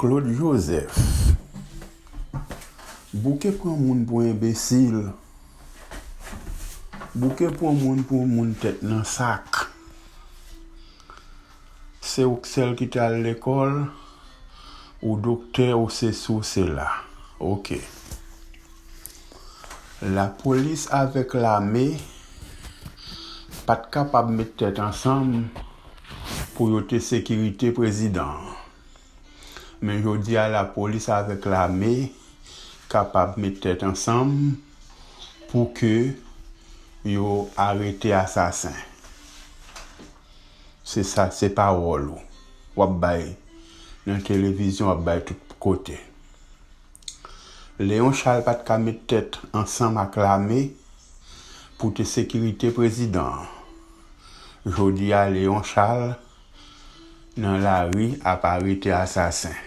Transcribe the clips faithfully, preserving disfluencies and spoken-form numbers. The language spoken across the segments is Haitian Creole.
Claude Joseph. Bouke pran moun pou enbesil. Bouke pran moun pou moun tèt nan sak. Se ou k sèl ki t al lekòl, ou doktè, ou sesi, ou sela. Oke. Lapolis avèk lame pa t kapab met tèt ansanm pou yo te sekirite prezidan an. Men jodi a, lapolis avèk lame kapab met tèt ansanm pou ke yo arete asasen. Se sa, se pawòl ou w ap bay nan televizyon, w ap bay tout kote. Léon Charles pa t ka met tèt ansanm ak lame pou te sekirite prezidan an. Jodi a, Léon Charles nan lari ap arete asasen.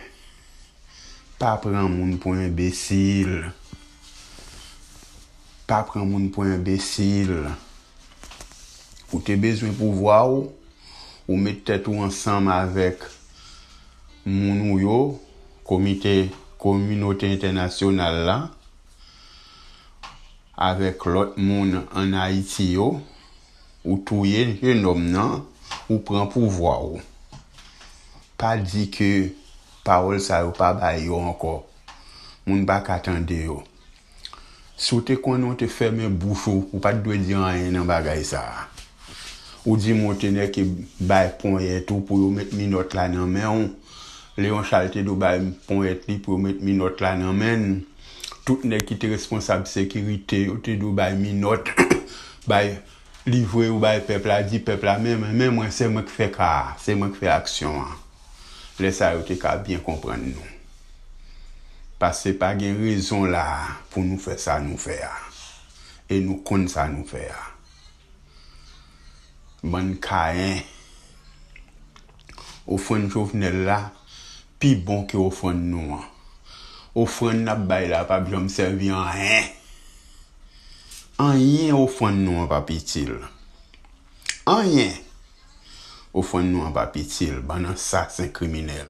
Pa pran moun pou enbesil. Pa pran moun pou enbesil. Ou te bezwen pouvwa w, ou met tèt ou ansanm avèk moun ou yo, komite, kominote entènasyonal la, avèk lòt moun ann Ayiti yo, ou touye jenòm nan, ou pran pouvwa w. Pa di ke pawòl sa yo pa bay yo ankò. Moun pa ka tande yo. Si w te konnen w te fèmen bouch ou, ou pa t dwe di anyen nan bagay sa a. Ou di m w te nèk ki bay ponyèt ou pou yo met minòt la nan men w. Léon Charles te dwe bay ponyèt li pou yo met minòt la nan men l. Tout nèg ki te responsab sekirite yo te dwe bay minòt, bay livre yo bay pèp la, di pèp la, men, men, men mwen, se mwen k fè ka a, se mwen k fè aksyon an. Lè sa yo te ka byen konprann nou. Paske pa gen rezon la a pou nou fè sa nou fè a. E nou konn sa nou fè a. Bann kayen. Ofrann Jovenel la pi bon ke ofrann nou an. Ofrann n ap bay la p ap janm sèvi anyen. Anyen ofrann nou an p ap itil. Anyen. Ofrann nou an p ap itil, bann ansasen kriminèl.